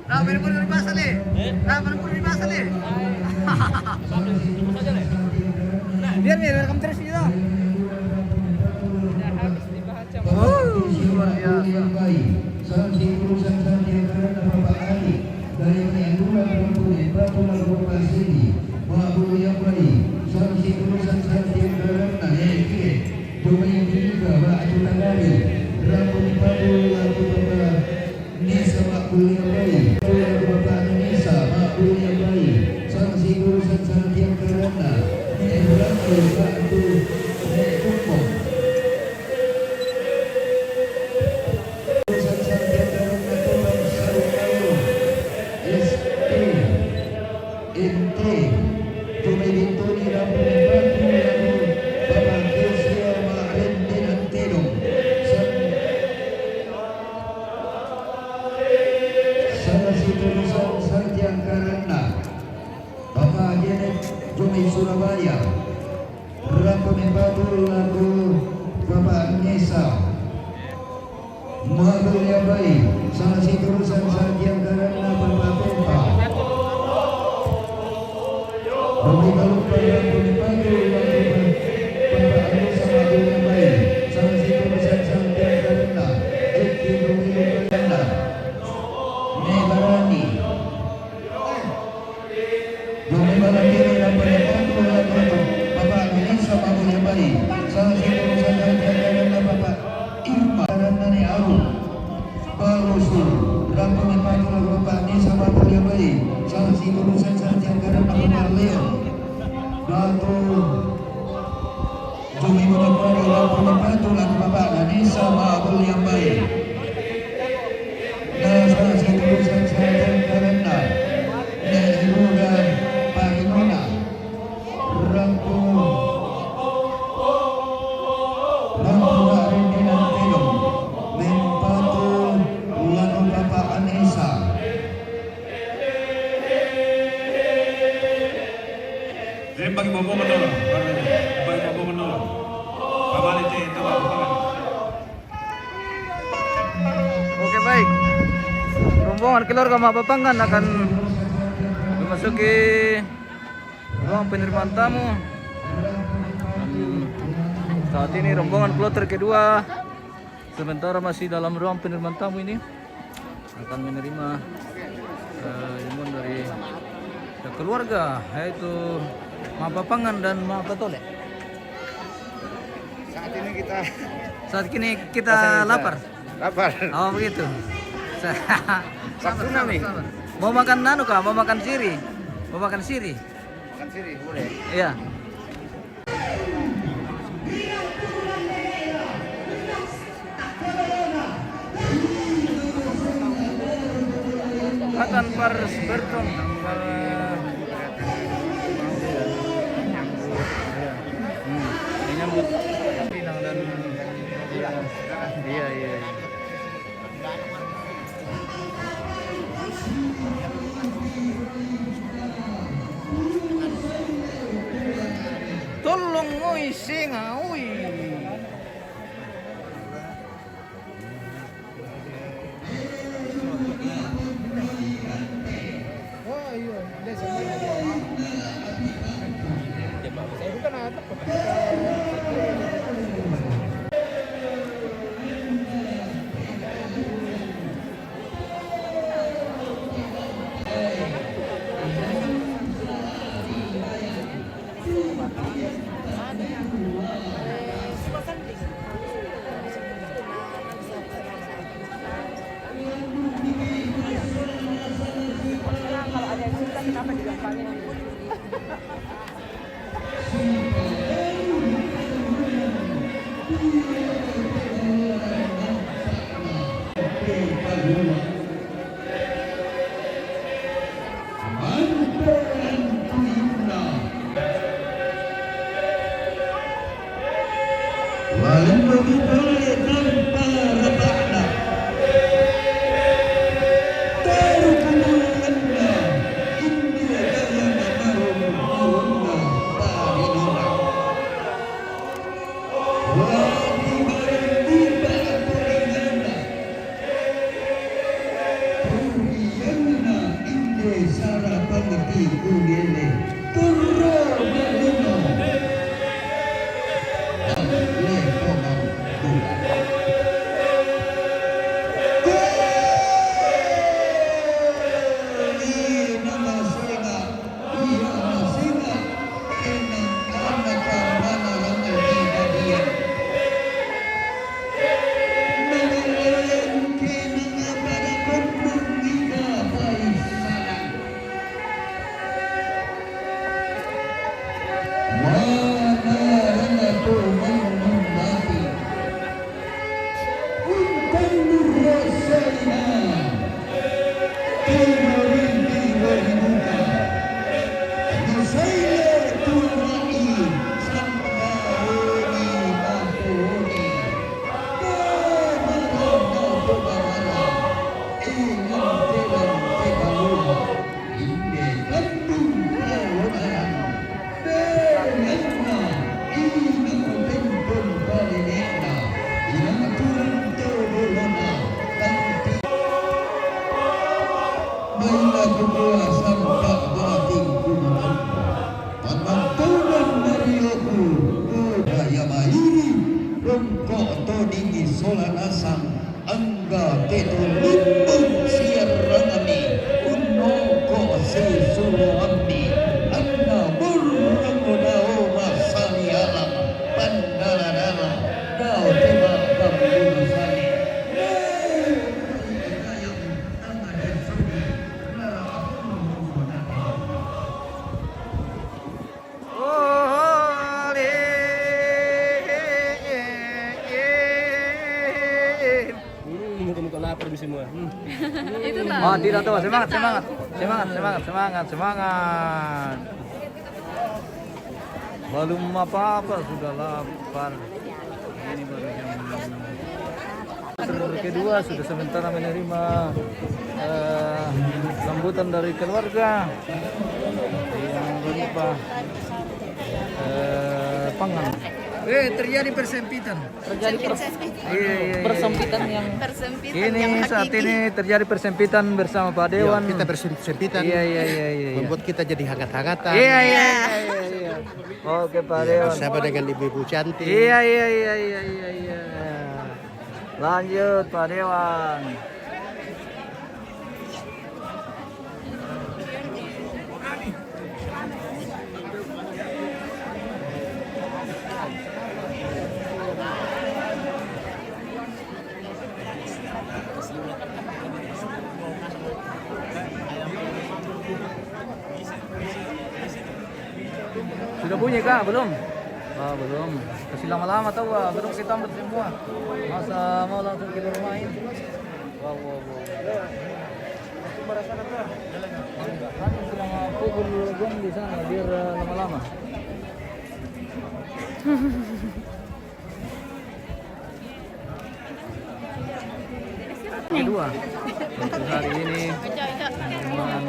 Nah, main pun di pasar ni. Eh? Nah, main pun di pasar ni. Biar, biar, welcome terus gitu. Oh, luar biasa. Kaya mani anduran rampuni patu lagu pasini, Pak Bulu Yapai, sanksi tulisan sanksi anggaran na hekire, Jomai Tiga, Pak Tutagari, rampuni patu lagu Bapak Nisa, Pak Bulu Yapai, lagu Bapak Nisa, Pak Bulu Yapai, sanksi tulisan sanksi anggaran na, ne rampuni patu, ne kumpul. Salah situ rusak sarjang karena Bapak Janet Jumi Surabaya. Ratu Mempatu lagu Bapak Nesa. Mabu Yabai, salah situ rusak sarjang karena Bapak Pepa. Bumi Kalumpa, Ratu Mempatu lagu Bapak Nesa, Mabu Yabai, salah situ rusak sarjang karena Eki Bumi Lukana. Mebarani. Dumi malam ini dan pada waktu lagu Bapak Nisa Babu Jabari. Salah satu urusan kerja adalah Bapak Irma dan Nani Aru. Balusul, rampung empat puluh Bapak Nisa Babu Jabari. Salah satu urusan kerja adalah Bapak Leon. Batu Jumi Bapak Wali, rampung empat puluh Bapak Nisa Babu Jabari. Nasa situ saja karena Neruga Parinona Rangku Rangku Rindinan Tedong Mempatu Lanu Bapak Anesa. Jadi bagi bobo menol, bagi bobo menol. Pamali te tawa. Oke, baik. Rombongan keluarga Mabapangan akan memasuki ruang penerimaan tamu. Dan saat ini rombongan kloter kedua sementara masih dalam ruang penerimaan tamu ini akan menerima eh, imun dari keluarga, yaitu Mabapangan dan Mabatolik. Saat ini kita Saat ini kita lapar. Lapar. Oh, begitu. Sa- Sabar, sabar, sabar. Mau makan anu kah? Mau makan siri? Mau makan siri? Makan siri, boleh. Iya. Akan pars bertong. Hmm, menyambut pinang dan iya, iya, iya. Tolong, oi, singa, oi. Purianna inde sara pangati kunene. Turro malino. Lepo mau. Baiklah, kukua sampak bating kumakan. Panampunan Marioku, kudaya mairi, rungkok todingi sola nasang, angga teto limbung siarangami, unoko sisuroami, anna burrang dao masali alang, pandala-dala, dao teba kambuno sali. Hmm, muka-muka lapar di semua. Hmm. Itulah. Oh, tidak tahu. Semangat, semangat. Semangat, semangat, semangat, semangat. Belum apa-apa, sudah lapar. Ini baru jam kedua, sudah sementara menerima, eh, sambutan dari keluarga yang berupa, eh, pangan. Eh, terjadi persempitan. Terjadi pers- Iya, iya, iya. Persempitan yang Persempitan Ini yang saat hakiki. Ini terjadi persempitan bersama Pak Dewan. Iya, kita bersempitan. Iya, iya, iya, iya, iya. Membuat kita jadi hangat-hangatan. Iya, iya, iya, iya, iya. Oke, Pak Iya, Dewan. Bersama dengan ibu-ibu cantik. Iya, iya, iya, iya, iya, iya. Lanjut, Pak Dewan. Sudah bunyi kah? Belum? Ah, belum. Kasih lama-lama tahu, ah. Belum kita ambil semua. Masa mau langsung kita main? Wow, wow, wow. Kan sedang pukul gong di sana, biar, eh, lama-lama. Kedua, untuk hari ini, dengan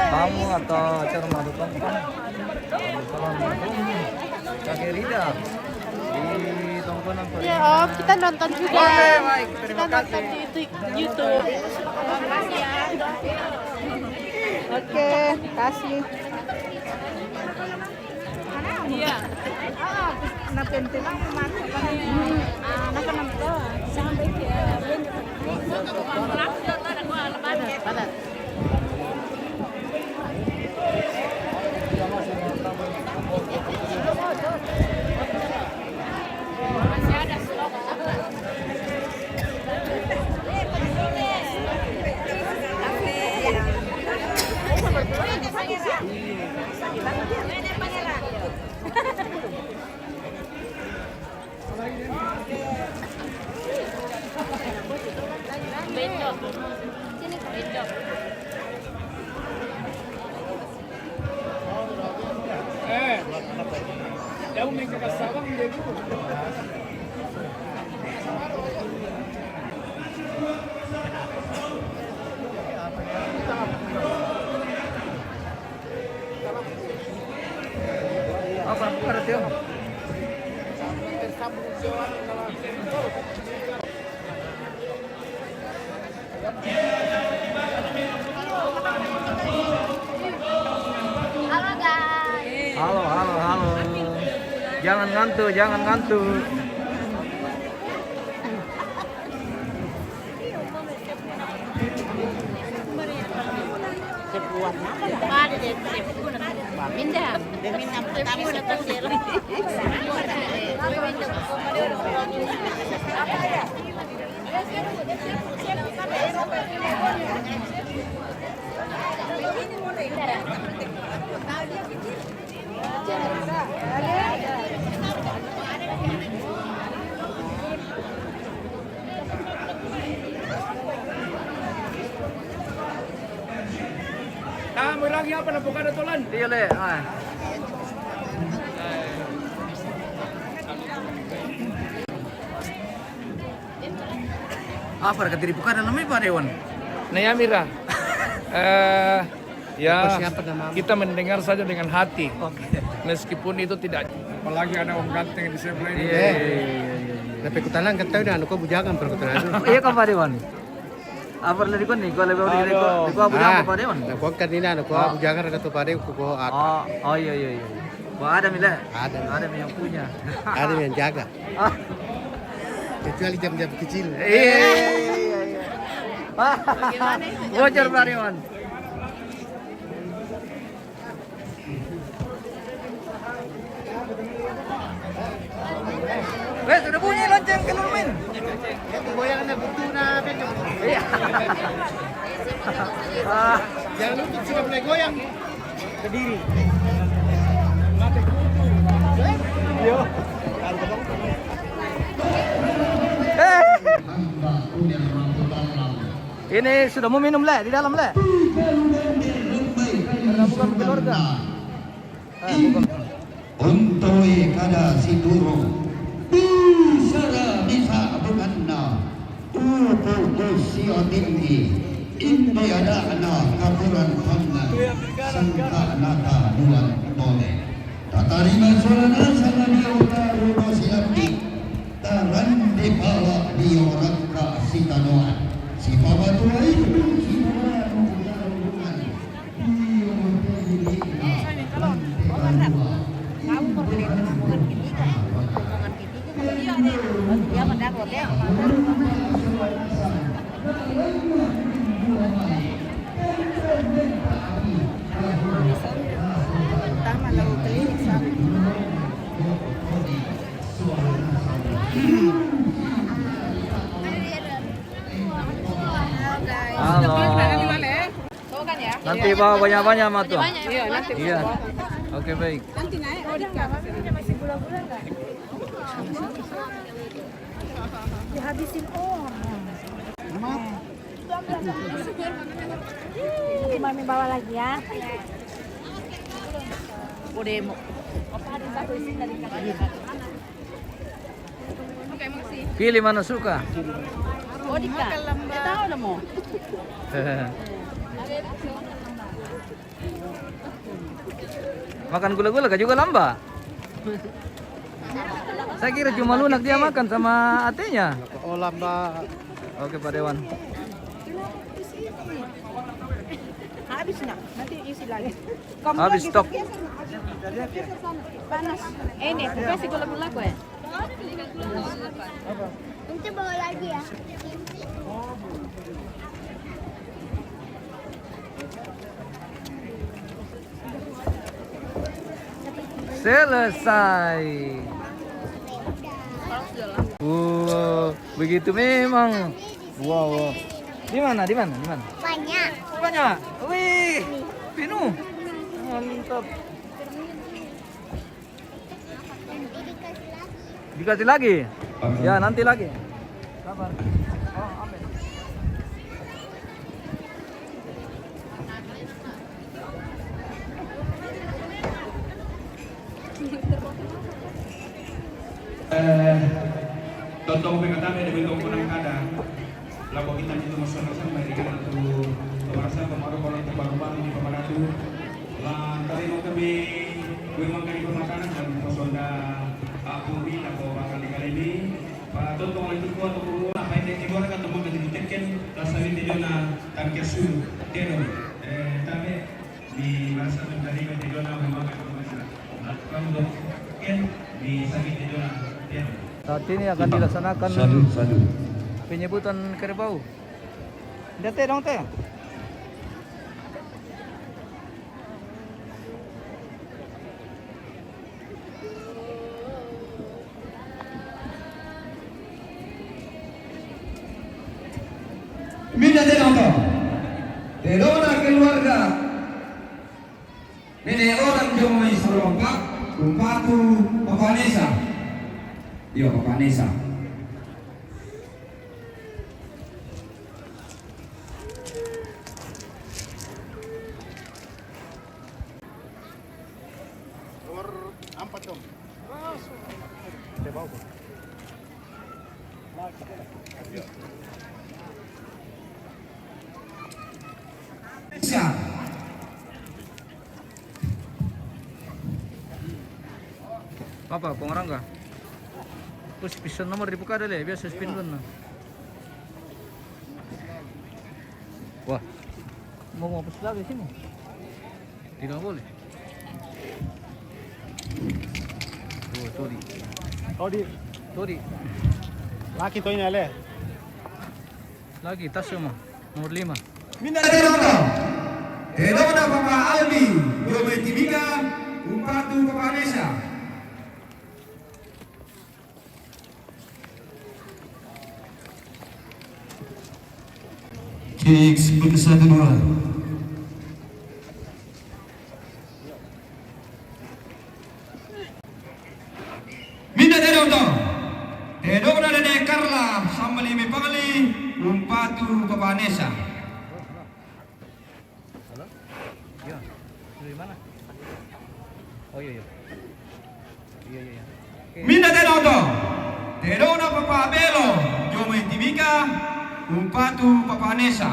tamu atau acara madu tongkang, Kak Rida di Tongkonan. Ya, Om, kita nonton juga. Oke, baik, terima kasih. Kita nonton di YouTube. Oke, kasih. Iya. Apa, apa ada Tio? Halo, guys. Halo, halo, halo. Jangan ngantuk, jangan ngantuk. Sebuah apa ya? Ada deh, Minda. Minda, pertama sekali. Ah, mo lagi apa na po kada tolan? Iya, le. Ah. Apa dekat diri bukan namanya Pak Dewan? Naya Mira. Eh, ya, Siapa nama? Kita mendengar saja dengan hati. Oke. Meskipun itu tidak, apalagi ada Om Ganteng di sebelah ini. Iya, iya, iya, iya, iya. Tapi kutalang kata udah anu ko bujangan perkutalan. Iya, kan, Pak Dewan? Apa lagi kon ni? Ko lebih dari ko, Aduh. Ko apa Ah, apa dia, man? Nah, ko kan ini, nah, ko Oh. Bujangan ada tu pada ko, ko ada. Oh, oh, iya, iya, iya. Ko ada milik. Ada. Ada yang punya. Ada yang jaga. Ah. Kecuali jam-jam kecil. Iya, iya, iya, iya. Bocor, Pak Dewan. Weh, sudah bunyi lonceng, keluar, men. Itu goyang, ada butuh, nah, kan. Iya. Ah. Jangan lupa sudah mulai goyang. Kediri. Yo. Eh. Ini sudah mau minum, le, di dalam, le. Karena bukan keluarga. Eh, bukan. Untoe kada situru. Bisara bisa bukanna. Uku kusi otingi. Indi ada ana kapuran pangan. Sangka nata duan tole. Tatarima suarana sama dia uta runo silambi. Taran di pala dia orang ka sitanoan. Si pamatuai si pamatuai. Halo. Nanti bawa banyak-banyak, Mak, tuh. Iya, nanti. Iya. Oke, baik. Nanti naik, oh, di kamar. Masih gula-gula nggak? Dihabisin orang. Nanti Mami bawa lagi, ya. Udah mau. Pilih mana suka. Oh, Dika. Dia tahu dah mau. Makan gula-gula kah juga lamba? Saya kira cuma lunak dia makan sama atenya. Oh, lamba. Oke, Pak Dewan. Habis, nak. Nanti isi lagi. Habis stok. Panas. Eh, ini, kasih gula-gula ko, eh. Nanti bawa lagi, ya. Selesai. Wow, begitu memang. Wow, wow. Di mana? Di mana? Di mana? Banyak. Banyak. Wih, penuh. Mantap. Dikasih lagi? Ya, nanti lagi. Sabar. Oh, amin. Eh, tontong pekatame de bento kunang kada. Lako kita itu masalah sama di kita tu merasa kemaru-maru terbaru-baru di pemeratu. Lah, tadi mau kami, gue makan di pemakanan dan pesonda aku ni lako bakal di kali ini. Pak tontong lagi kuat untuk apa yang di luar kan teman dari Teken, rasa ini dia nak tangkis su, dia dong. Eh, tapi Di masa terjadi kejadian yang memang kami bisa lakukan untuk mungkin di sakit itu lah. Ya. Saat ini akan dilaksanakan Sadu, sadu. Penyebutan kerbau. Dete dong, Teh. Minda de nonton. Terona keluarga. Nenek orang Jomai Salompa, Rumpatu, Papa Nesa. Yo, Papa Nesa. Apa, kong rangga? Terus pistol nomor dibuka dulu, biasa spin gun. Wah. Mau, mau pistol lagi sini? Tidak boleh. Oh, sorry. Todi. Sorry. Laki to ini, ale. Laki, tas semua. Nomor lima. Minda tedong to. Tedong na Papa Albi, Jomai Timika, Umpatu Papa Anesa. Kick seperti satu dua. Minda tedong to. Tedong na Dede Carla, Sambali Mipali, Umpatu Papa Anesa. Halo? Iya. Dari mana? Oh, iya, iya. Iya, iya, iya. Oke. Minda tedong to. Tedong na Papa Belo, Jomai Timika, Umpatu Papa Anesa.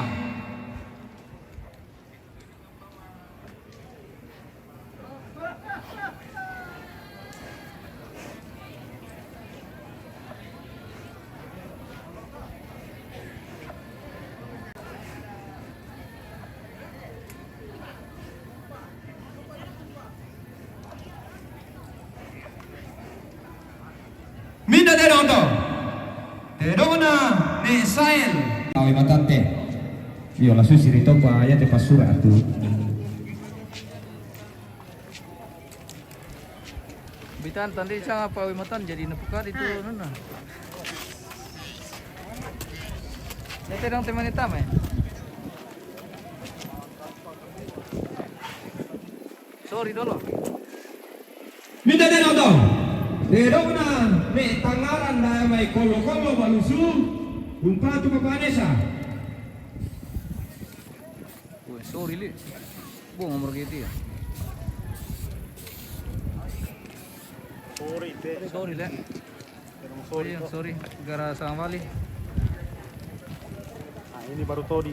Minda tedong to. Tedong na Ne Sael. Awi matante. Iyo, langsung sirito pa ya te pasura tu. Bitan tandi sanga pa wi matan jadi napukari tu nana. Ya tedong teman hitam ya. Sorry dolo. Minda tedong to. Tedong na me tangaran daya mai kolo-kolo balusu. Umpatu Papa Anesa. Woi, sorry, li. Buang nomor gitu ya. Sorry, te. Sorry, le. Sorry, sorry. Gara sama bali. Nah, ini baru todi.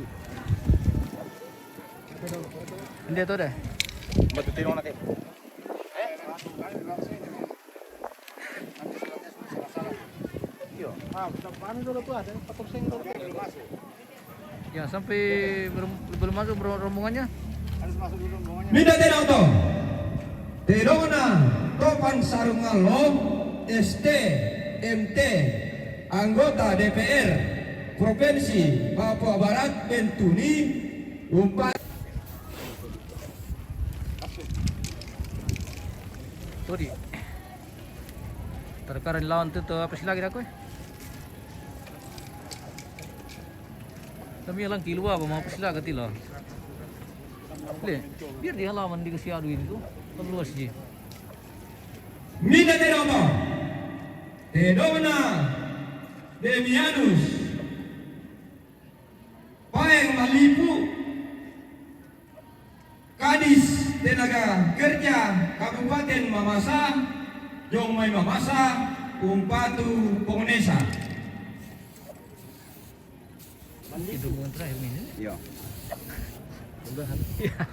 Ini tuh deh. Batu tino nak. Iya. Ah, kami dulu tuh ada patung seng dulu. Ya, sampai belum, belum masuk ro-, rombongannya. Harus masuk dulu rombongannya. Minda tedong to. Tedong na Topan Sarungalo, S T, M T, anggota D P R Provinsi Papua Barat, Bentuni, Umpatu. Tuh di. Terkadang lawan tuh, tuh apa sih lagi aku, eh? Tapi yang langki luar apa mau pesilaga tila. Le, biar di halaman di kasi adu ini tuh, kan luas ji. Minda tedong to. Tedong na Demianus Paeng Malipu. Kadis Tenaga Kerja Kabupaten Mamasa, Jomai Mamasa, Umpatu Pongonesa. Itu bukan terakhir ini. Iya. Udah kan? Iya.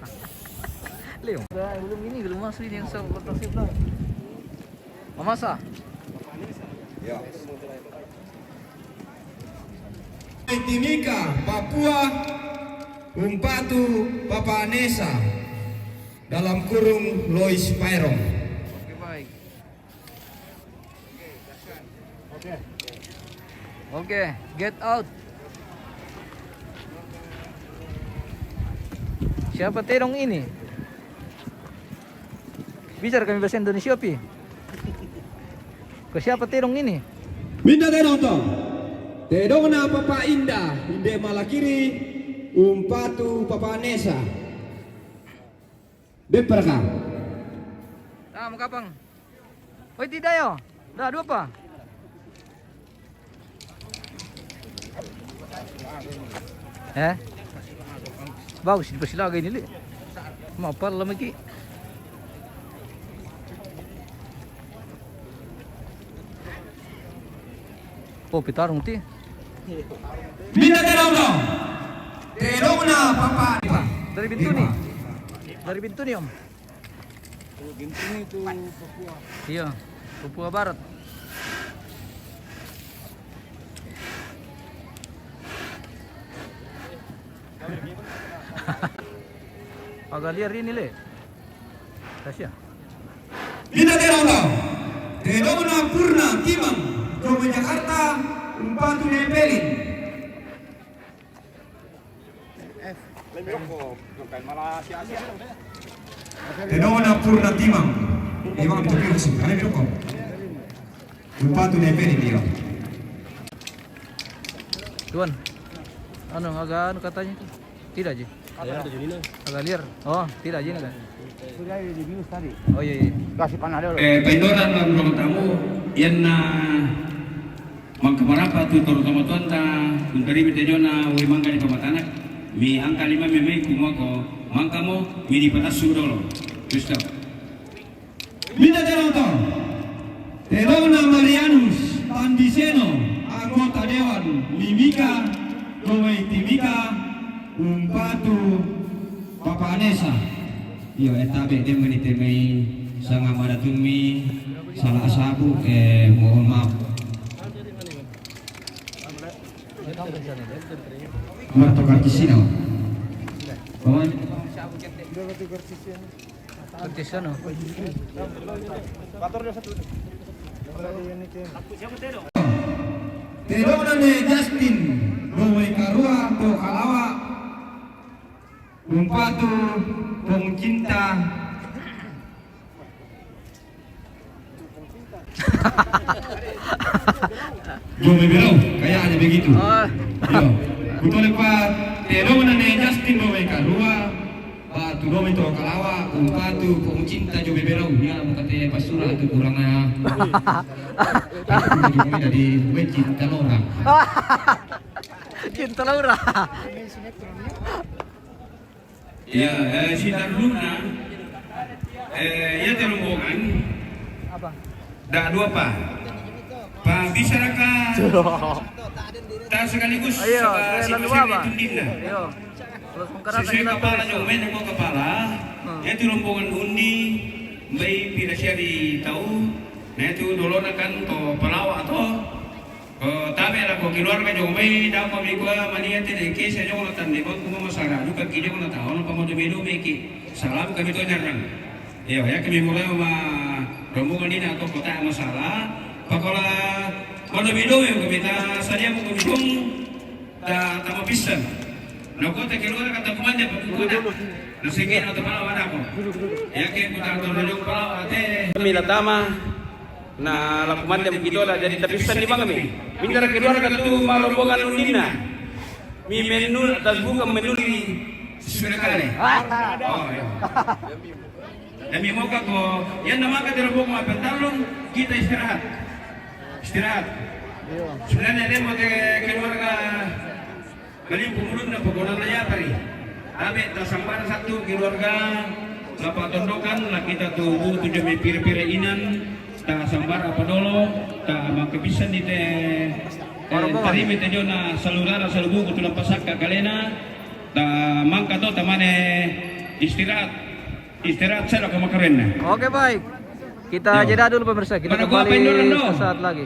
Leo. Udah, belum ini, belum masuk ini yang saya lepas itu. Mamasa. Ya. Timika, Papua, Umpatu, Papa Anesa, dalam kurung Lois Paerong. Oke, baik. Oke, get out. Siapa terong ini? Bicara kami bahasa Indonesia, pi. Ko siapa tedong ini? Minda tedong to. Tedong na Papa Inda, Inde Malakiri, Umpatu Papa Nesa. Beperka. Ah, mau kapang. Oi, tidak yo. Dah, dua apa? Eh? Bagus, di Pasilaga ini, li. Mapal lama ki. Oh, pitarung ti. Minda tedong dong. Tedong na papa. Dari Bintuni. Dari Bintuni, Om. Bintuni itu Papua. Iya, Papua Barat. Agak liar ini, Le. Kasih ya. Minda tedong dong. Tedong na purna timang. Dong Jakarta, umpatu nepelin. Tedong na purna timang. Emang itu virus, kan itu kok. Umpatu nepelin dia. Tuan, anu, agak anu katanya itu. Tidak ji. Agak liar. Oh, tidak ji, kan? Sudah di bius tadi. Oh, iya, iya. Kasih panah dulu. Eh, pendoran dalam ruang tamu, yang na mangka marapa tu toro tomatuanta, untarimi tedong na wai mangga di pamatanak, mi angka lima mi mai kumako, mangka mo, mi di patassu dolo. Stop. Minda tedong to. Tedong na Marianus Tandiseno, anggota dewan Mimika, Dowai Timika, umpatu Papa Anesa. Iyo, eh, tabe, dia menit mai sanga maratummi salah sabu, eh, mohon maaf. Marto kartisino. Paman. Kartisino. Tedong na ne Justin, Dowai Karua, Dowai Kalawa, umpatu, Pong Cinta. Jomi Berau, kayaknya begitu. Oh. Iyo. Kutole pa, tedong na ne Justin Dowai Karua, pa tu Dowai Dowai Kalawa, umpatu, Pong Cinta Jomi Berau. Iya, mau kata pasura itu kurang, ah. Tapi itu juga dari Wei Cinta Lora. Cinta Laura. Ya, eh, si Taruna, eh, ya, te rombongan. Apa? Da dua pa. Pa bisa raka. Ta sekaligus. Ayo, sama saya si lalu Jose apa? Tundinna. Ayo. Kalau sekarang sesuai kita kepala, terus. Nyomen ko kepala. Hmm. Ya, tu rombongan undi, mbai pila sia di tau. Nah, itu dulu kan to palawa to. Ko tabe lako keluarga Jomi, dako mi kua mania te deke sia jong lo tande bang kuma masara duka ki jong lo taon pa mo domi-domi ki. Salam kami to nyarang. Iyo, ya kami mulai ma rombongan dina to kota masalah. Pakola mo domi-domi kami ta sadia mo kami jong ta tama pisan. Na kota keluarga kata kumande pa kota. Na sengge na to pala wadako. Ya ke kota to jong pala wate. Kami la tama. Na, laku mande mukitola, jadi tapisan ni bangami. Mindara keluarga tu ma rombongan undina. Mi menul, atas buka menul di Sunda Kale. Oh, iya. Demi moka ko, yang nama ka rombongan ma pentalung, kita istirahat. Istirahat. Sebenarnya dia mau ke keluarga Kalimpu mulutna pokokna na yapari. Tabe tasambara satu keluarga, lapa tondokan, la kita tu bu tu jami pira-pira inan, tasambara apa dolo, ta mangkapisan di te, eh, tarimi te jona salurara salubuku tu lampasakka kalena, ta mangka to tamane istirahat, istirahat sada ko makarenna. Oke, baik. Kita jeda dulu, pemirsa. Kita kembali sesaat lagi.